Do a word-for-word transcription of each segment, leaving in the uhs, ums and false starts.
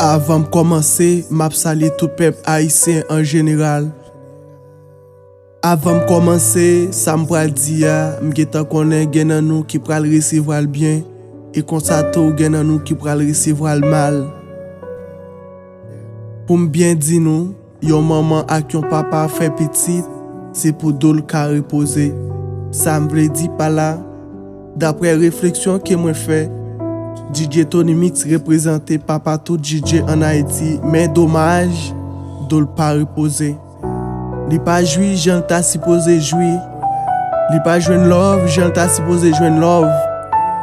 Avan m kòmanse, m ap salye tout pèp ayisyen an jeneral. Avan m kòmanse, sa m pral di a, m gentan konnen gen nan nou ki pral resevwa l byen, e konsa tou gen nan nou ki pral resevwa l mal. Pou m byen di nou, yon manman ak yon papa fè pitit, se pou do l ka repoze. Sa m vle di pa la, daprè refleksyon ke mwen fè, D J Tony Mix reprezante papa tout D J ann Ayiti, men domaj, do l pa repoze. Li pa jwi jan l ta sipoze jwi. Li pa jwenn love jan l ta sipoze jwenn love.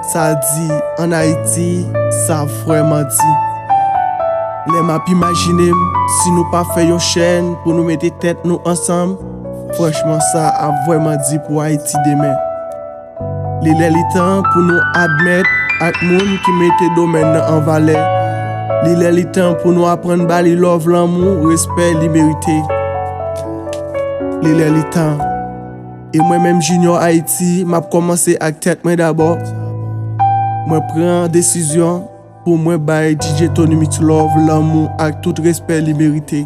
Sa di, ann Ayiti, sa vrèman di. Lè m ap imajine m, si nou pa fè yon chèn pou nou mete tèt nou ansanm, franchman, sa ap vrèman di pou Ayiti demen. Li lè li tan pou nou admèt ak moun ki mete domèn nan an valè. Li lè li tan pou nou aprann ba li love, lanmou, respè li merite. Li lè li tan. E mwen menm, Junior Haïti, m ap kòmanse ak tèt mwen dabò. Mwen pran desizyon pou mwen bay D J Tony Mix love, lanmou ak tout respè li merite.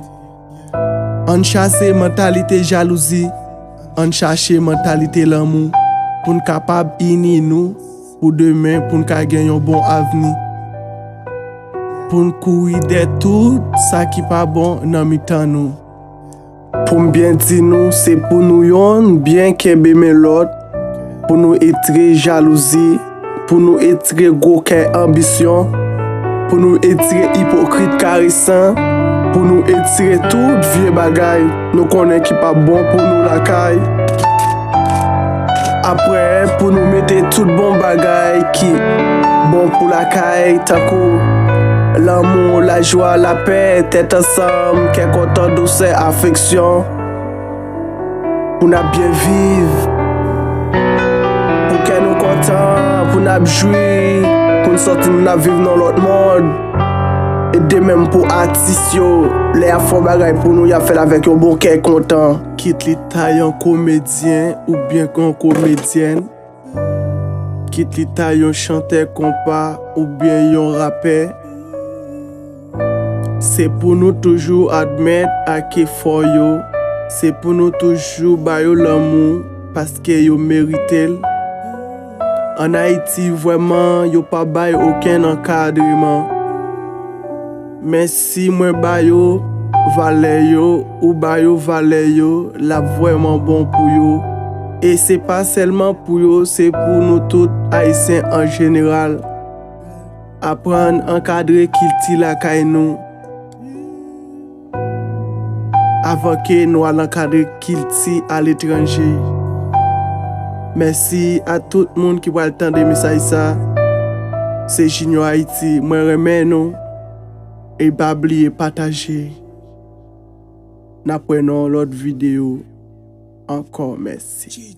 Ann chase mantalite jalouzi, ann chache mantalite lanmou pou n kapab ini nou pou demen, pou n ka gen yon bon avni. Pou n kouri dèyè tout sa ki pa bon nan mitan nou. Pou m byen di nou, se pou nou yonn byen kenbe men lòt, pou nou etire jalouzi, pou nou etire gwo kè anbisyon, pou nou etire ipokrit karesan, pou nou etire tout vye bagay nou konnen ki p ap bon pou nou lakay. Apre, pou nou mete tout bon bagay ki bon pou lakay, tankou lanmou, lajwa, lapè, tèt ansanm, kè kontan, dousè, afeksyon. Pou n ap byen viv, pou kè nou kontan, pou n ap jwi, pou n santi nou n ap viv nan lòt mond. E de menm pou atis yo, lè y ap fè yon bagay pou nou, y ap fè l avèk yon bon kè kontan. Kit li ta yon komedyen oubyen yon komedyèn, kit li ta yon chantè konpa oubyen yon rapè, se pou nou toujou admèt ak efò yo, se pou nou toujou ba yo lanmou paske yo merite l. Ann Ayiti, vrèman, yo pa bay okenn ankadreman. Men si mwen ba yo valè yo, ou ba yo valè yo, l ap vrèman bon pou yo. E se pa sèlman pou yo, se pou nou tout Ayisyen an jeneral. Aprann ankadre kilti lakay nou avan ke nou al ankadre kilti aletranje. Mèsi a tout moun ki pral tande mesaj sa. Se Junior Haïti, mwen renmen nou. E pa bliye pataje. N ap wè nan yon lòt videyo ankò. Mèsi.